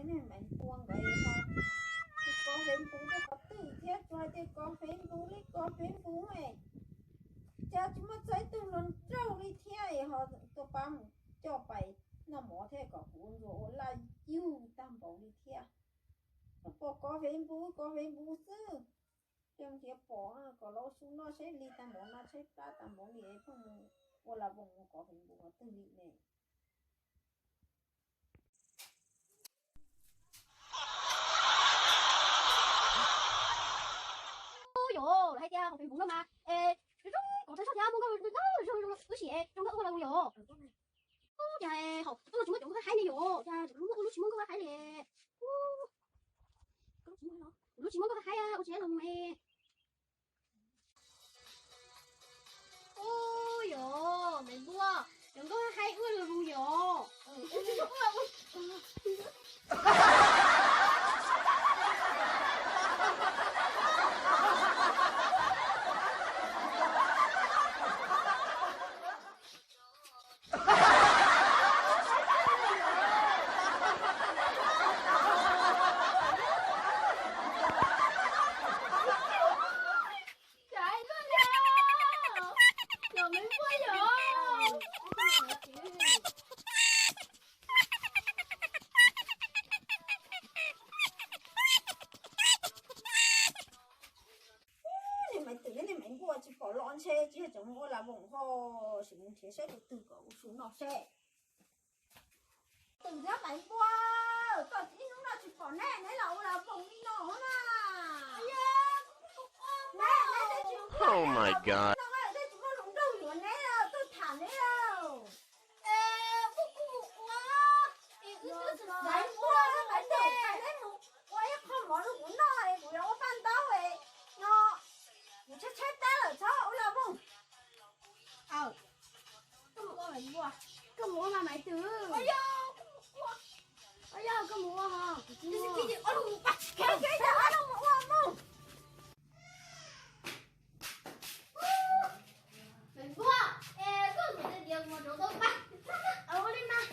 Maiv Npua nkawd ho, kov Facebook tej qhov twg thiab tsuas hais tias kov Facebook li kov Facebook es, cas tsis muaj txog ib tug hluas nraug li thiab es ho tuaj pab mus coj pais noj mov thiab kom kuv ntsuag ua laj yug tag npaum li thiab. Pom kov Facebook kov Facebook xwb. Coj nrhiav pom kom los ua su noj seb li tag npaum no, tshaib plab tag npaum li pheej mus ua la voos mus kov Facebook qhov twg li ne. Yog hais tias hauv Facebook no mas zoo zoo nkauj tshaj thiab muaj nkauj zoo zoo zoo zoo wb sim zoo nkauj ua los yom. Ub, cas hauv tsis muaj cov nkauj haib ne yom, cas lub muaj ua lub tsis muaj nkauj haib li. Ub, lub tsis muaj nkauj haib ua tsis los mus. Ub, yog Maiv Npua, cov nkauj haib ua los mus yom. Niag Maiv Twm thiab niag Maiv Npua tsis pom los ntshe tsis yog tseem mus ua la voos ho, sim mus nrhiav saib tus twg kom ua su noj seb. Twm thiab Maiv Npua, koj ib hnub no tsis pom neb, neb los ua la voos li no na. Neb, neb twb tsis, oh my god, twb tsis muaj hluas nraug yuav neb, tuaj tham neb. Maiv Npua, Maiv Twm, neb mus ua ib qho mov rau kuv noj es kuv yuav ua paj ntaub no. Kuv tshaib tshaib plab lawm txhob ua la voos. Koj mus ua Maiv Npua, koj mus ua mas Maiv Twm. Yog koj mus ua ho, kuv tsis ua. Ua los mus ua mus. Maiv Npua, es koj mus tias mus rau tau pab, ua li mas.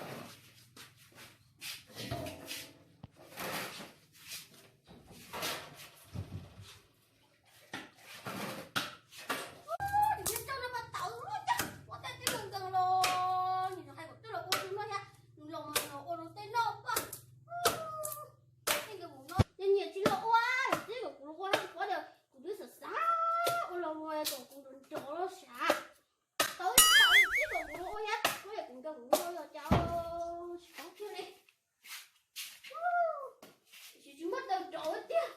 Tus niag roj no mas tawv luaj cag, ua tej tib nkees nkees los nim no hais kom twb los ua rau noj thiab, nws los mas los ua rau tej noj paj. Tej nkees mus no ces nyiam tsis los ua, tib kom kuv los ua no kuv tias kuv twb xav xav ua los ua kom kuv nrov nrov los sav. Tau tib kom kuv los ua thiab, kuv tias kuv nkees kuv ua los cas tsis paub kiag li. Tsis, tsis muaj taw rau tiag.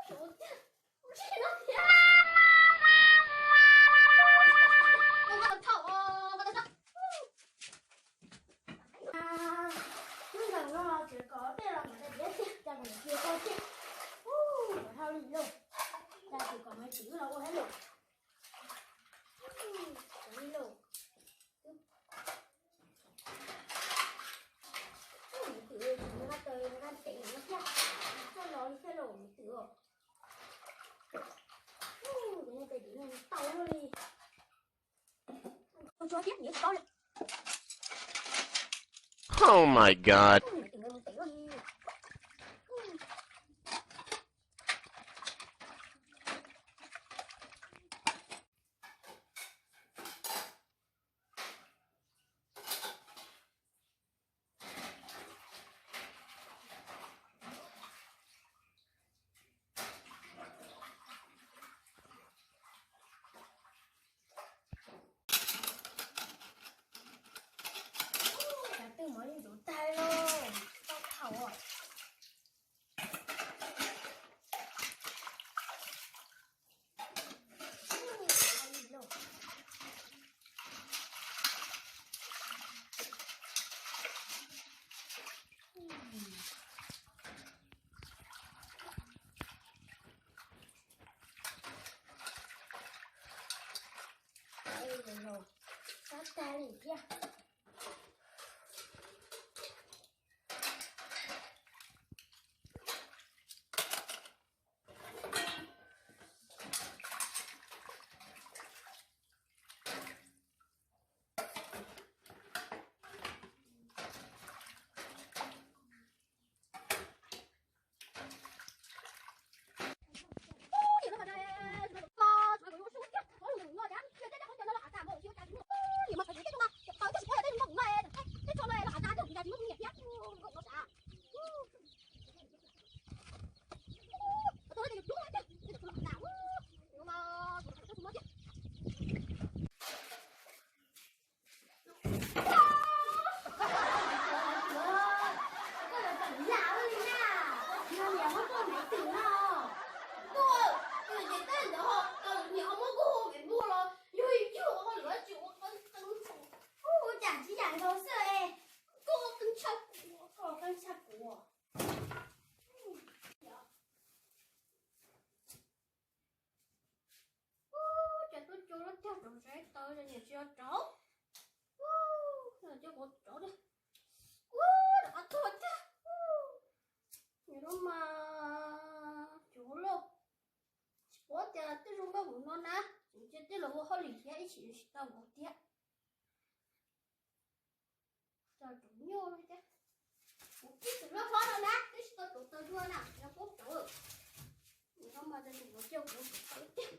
Rau tiag. Tsis no thiab. Hnub ntawm no tseem kom tej los kom tiav tiag, cas kom tiav tau tiag. Ub, kom dhau li lauj. Cas tseem kom Maiv Twm los ua thiab lauj. Kom li lauj. Ub, Maiv Twm, nqa taws nqa tes no thiab, txawj los li thiab lauj Maiv Twm os. Ub, tes no tau luaj li. Ua tsuag thiab, nyiam tsis tau li. Oh my god. Cov twj mov yeej ntxuav tag lawm, tau thaum. Sab tag li thiab. Tsis rauv, coj kuv rauv, ub, rov qab tuag tiag. Nws no mas tsuav lauj, tsis paub tias tej zoo nkauj kuv no na, tseem cia tej los ua hauj lwm thiab ib chim tsis tau ua tiag. Rauv nyuj thiab, kuv ib tug loj hlob no na twb tsis tau rauv tau dua na, yog kuv rauv, nws no mas cia kuv rauv tiag.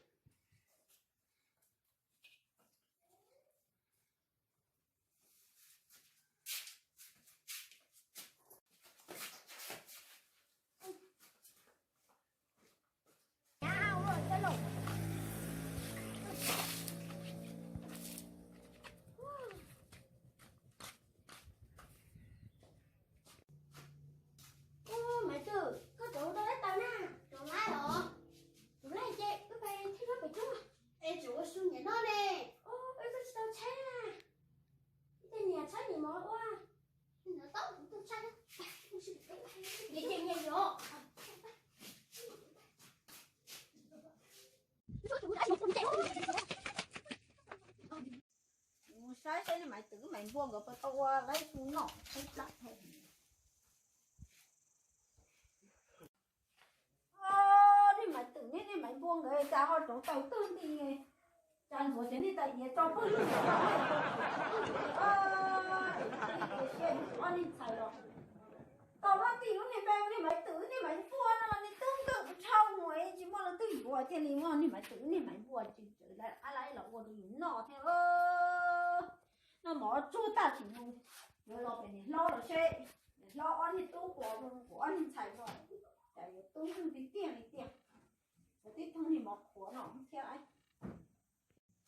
Ub, Maiv Twm, koj rauv tau lab taws na, rauv lab los? Rauv lab ces wb pais thij lab pem roob. Es tseem ua su niam noj ne. Ub, wb twb tsis tau tshaib na. Ib teg niam tshaib niam mov ua. Nov tau kuv tuaj tshaib na. Niam ces niam yom. Mus saib seb niag Maiv Twm Maiv Npua nkawd puas tau ua lab su noj thiab plab. Niag Maiv Twm niag niag Maiv Npua nkawd cas ho rauv taws twg nti, cas ntxuav cov niag taws iav tso pawg lug. Ob niag ntxhais los tau laj tim lub niag npe niag Maiv Twm niag Maiv Npua no niag tub nkeeg dhau mus tsis muaj leej twg yuav thiaj li muaj niag Maiv Twm niag Maiv Npua tsis txawv lawv qab lab los ua rau yus noj thiab. Noj mov tsuag tag tsis mus, yuav los pem niam hlob los seb niam hlob ob niag tub puas zoo kuv ob niag ntxhais no, cas yuav tub nkeeg tiag tiag li tiag. Tshuav tib thooj niag mov qhuav no thiab.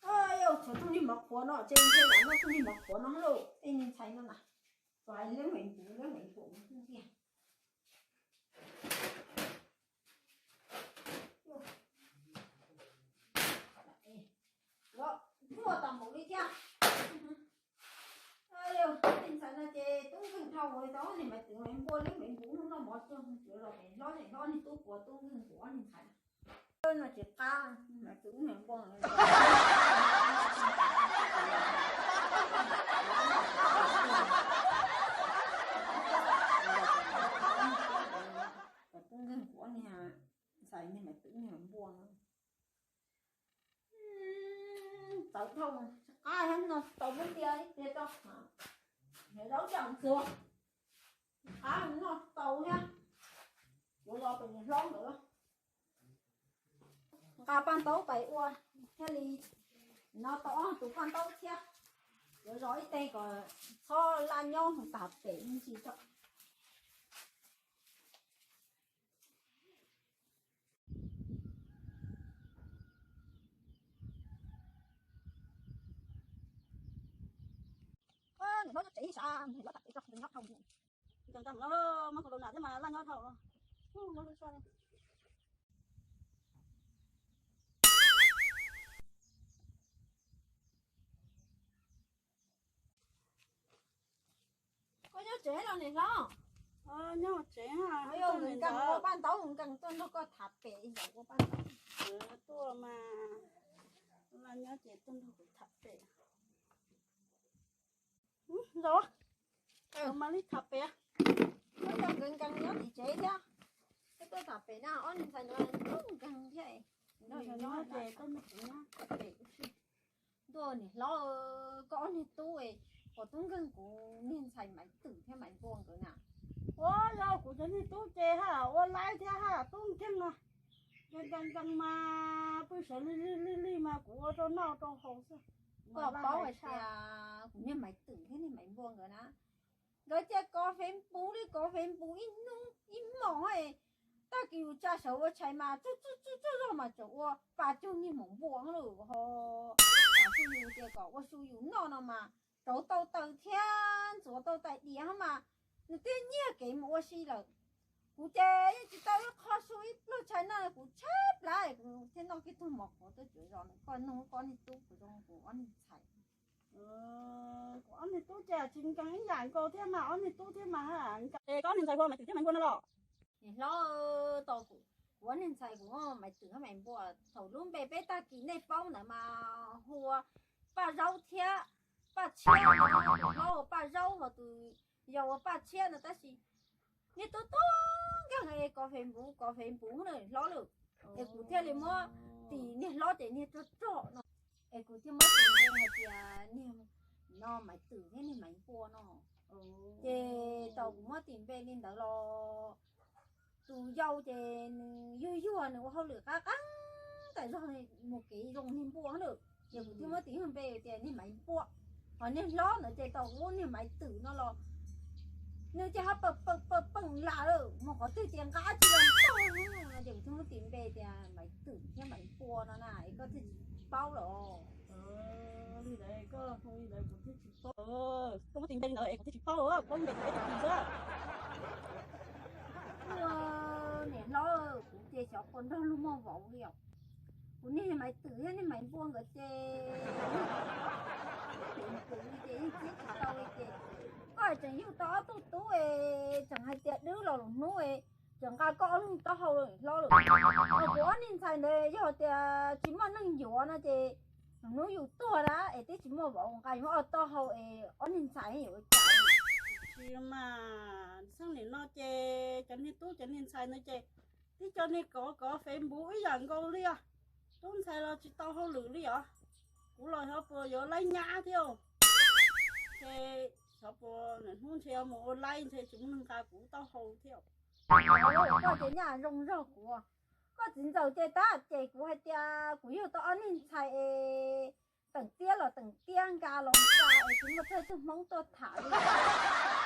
Tshuav thooj niag mov qhuav no ces ntshe lam noj thooj niag mov qhuav no lauj, tej niag ntxhais no na. Txawm hais leeb me npuv leeb me npuv tiag. Tuaj tas npaum li thiab. Tej ntxhais no ces tub nkeeg dhau ua tau niag Maiv Twm Maiv Npua leeb me npuv noj mov tsuag, yuav los pem hlob niam hlob niag tub puas tub nkeeg kuv ob niag ntxhais. No tsis qab, Maiv Twm niag Maiv Npua. Tub nkeeg kuv ob niag ntxhais niag Maiv Twm niag Maiv Npua no. Txawv dhau, tsis qab thiab, no tau lub ntia ib pliag tso, zaub cam ntxuag. Qab noj tau thiab. Yuav los pem niam hlob ntawd nqa paj ntaub pais ua thiaj li no tau ob tus paj ntaub thiab. Yuav zov ib teg kom txhob laj nyob mus tag pem me ntsis tso. Niam hlob nyob tsev ib sab, niam hlob tham pem tso, nws nyob dhau. Nkees nkees lawm, muab corona thiab mas laj nyob dhau. Koj nyob tsev los niam hlob? Nyob tsev. Nkees ua paj ntaub nkees tuaj nrog koj tham pem zaum ua paj ntaub. Tuaj mas, nyob ces tuaj nrog kuv tham pem. Zaum, mas li tham pem. Koj nkees nkees nyob tim tsev thiab. Koj tuaj tham pem na, ob niag ntxhais no nkees thiab. Ntuj niam hlob, koj ob niag tub, koj tub nkeeg kuv niag ntxhais Maiv Twm thiab Maiv Npua nkawd na. Ua yog kuv cov niag tub ces haj ua laib thiab haj tub nkeeg no. Nkees nkees nkees mas pw sawv lig lig lig lig mas kuv ua rau noj rau haus xwb. Koj paub hais tias kuv niag Maiv Twm thiab niag Maiv Npua nkawd na, nkawd cia kov Facebook li kov Facebook ib hnub ib hmos, tag kis yus tsa sawv ua tshais mas tsuj tsuj tsuj tsuj zog mas tseem ua pas cug niag maum npua lawm ho. Kuv yus tias kom ua su yus noj no mas rauv tau taws thiab ntxuav tau tais diav mas nws twb nyiag kev mus ua si lawm. Kuv ces yeej tsis tau ib qho su ib pluag tshais noj, kuv tshaib plab kuv thiaj noj kiag tug mov qhuav tuaj tsuav zos. Koj nug koj niag tub puas zoo kuv ob niag ntxhais. Kuv ob niag tub ces tsis nkees ib yam nkaus thiab mas ob niag tub thiab mas. Es koj ob niag ntxhais hu ua Maiv Twm thiab Maiv Npua no los? Niam hlob, tau kuv, kuv ob niag ntxhais kuv Maiv Twm thiab Maiv Npua, thaum lub npe peb tag kis nej paub ntawd mas hu ua Paj Zaub thiab Paj Tshiab no, tus hlob ua Paj Zaub ho tus yau ua Paj Tshiab no, tab sis niag tub tub nkeeg es kov Facebook kov Facebook na hlob lawm. Es kuv thiaj li muab tis niag hlob ces niag rog rog no, es kuv thiaj muab tis npe hais tias niag no Maiv Twm thiab niag Maiv Npua no. Ces tau kuv muab tis npe li ntawd los tus yau ces nws yuag yuag, nws ua hauj lwm qab qab tas zog, mus kev zoo niag npua lawm. Ces kuv thiaj muab tis yog npe tias niag Maiv Npua. Ho niag hlob ntawd ces tau kuv niag Maiv Twm no los nws ces ho pawm pawm pawm pawm lam lawm, mus qhov twg ces nqa tsis los tau no, ces kuv thiaj muab tis npe tias Maiv Twm thiab Maiv Npua no na, es koj thiaj tsis paub los. Li ntawd koj li ntawd kuv thiaj tsis paub. Koj muab tis npe li ntawd es kuv thiaj tsis paub, kuv paub npe peb tus tis xwb. Niam hlob, kuv ces xyov puas nrog luag muaj vauv li os. Kuv niag Maiv Twm thiab niag Maiv Npua nkawd ces kuv li ces yeej txib tsis tau li ces koj tseem yug tau ob tug tub es tseem hais tias dwb los lwm hnub es tseem nqa koj ob leeg taub hau los hlob lawm. Kuv ob niag ntxhais ntawd yog tias tsis muaj neeg yuav no ces lwm hnub yus tuag na es twb tsis muaj vauv nqa yus ob taub hau es ob niag ntxhais yuav ua cas? Tsis mas, xeeb nim no ces cov niag tub cov niag ntxhais no ces tib co niag kov kov Facebook ib yam nkaus li os. Tub ntxhais los tsis tau hauj lwm li os. Kuv los xyov puas yuav laib nyab thiab. Ces xyov puas lwm hnub ntshe yuav mus ua laib ntshe tsis muaj neeg nqa kuv taub hau thiab. Koj ces nyaj zoo zog kuv, koj txiv ntxawm ces tab ces kuv hais tias kuv yug tau ob niag ntxhais es teem tiab los teem tiab, nqa los nqa es tsis muaj txawj tug Hmoob tuaj tham li.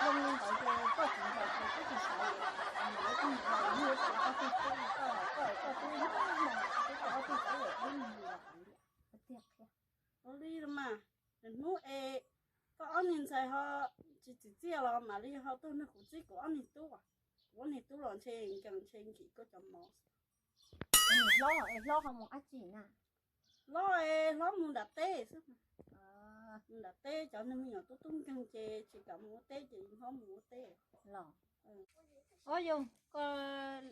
Zoo li ntawd ces koj txiv ntxawm ces twb tsis xav yuav, yuav tug ntxhais, yuav tau ob tug tub, koj koj tub, tub tau ob tug tub es ib nus li los tiag tiag. Ua li los mas, lwm hnub es koj ob niag ntxhais ho tsis txim txiaj los mam li ho tuaj nrog kuv txib kuv ob niag tub. Kuv ob niag tub los ntshe nkees ntshe nkim koj cov mov. Hlob es hlob ho mus dab tsi na? Hlob es hlob mus nram teb xwb. Mus nram teb, cov niag me nyuam tub tub nkeeg ces tsis kam mus ua teb ces hlob mus ua teb. Los, o yog koj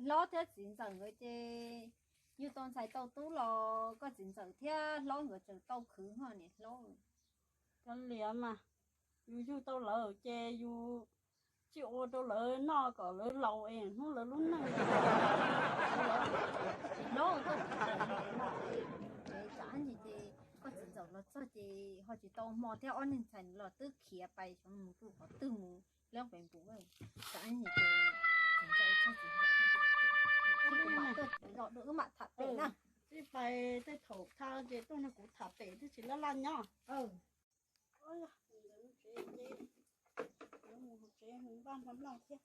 hlob thiab txiv ntxawm nkawd ces yug tau ntxhais tau tub los koj txiv ntxawm thiab hlob nkawd tseem tau khwv ho niam hlob. Kav liam mas, yus yug tau lawm ces yus tsis ua rau lawv noj kom lawv laus es hnub lawv lub neej. Hlob, koj txiv ntxawm los txog ces ho tsis tau hmo thiab, ob niag ntxhais los twb khiav pais xyov mus rau qhov twg mus, leej pem npus. Tsam ib ntsis ces txiv ntxawm txog txiv ntxawm, wb mam tham pem na. Tsis pais tej thaum tha ces tuaj nrog kuv tham pem twb tsis laj laj nyob. Mus tsev, mus tsev mus npaj nplaj nplaj thiab.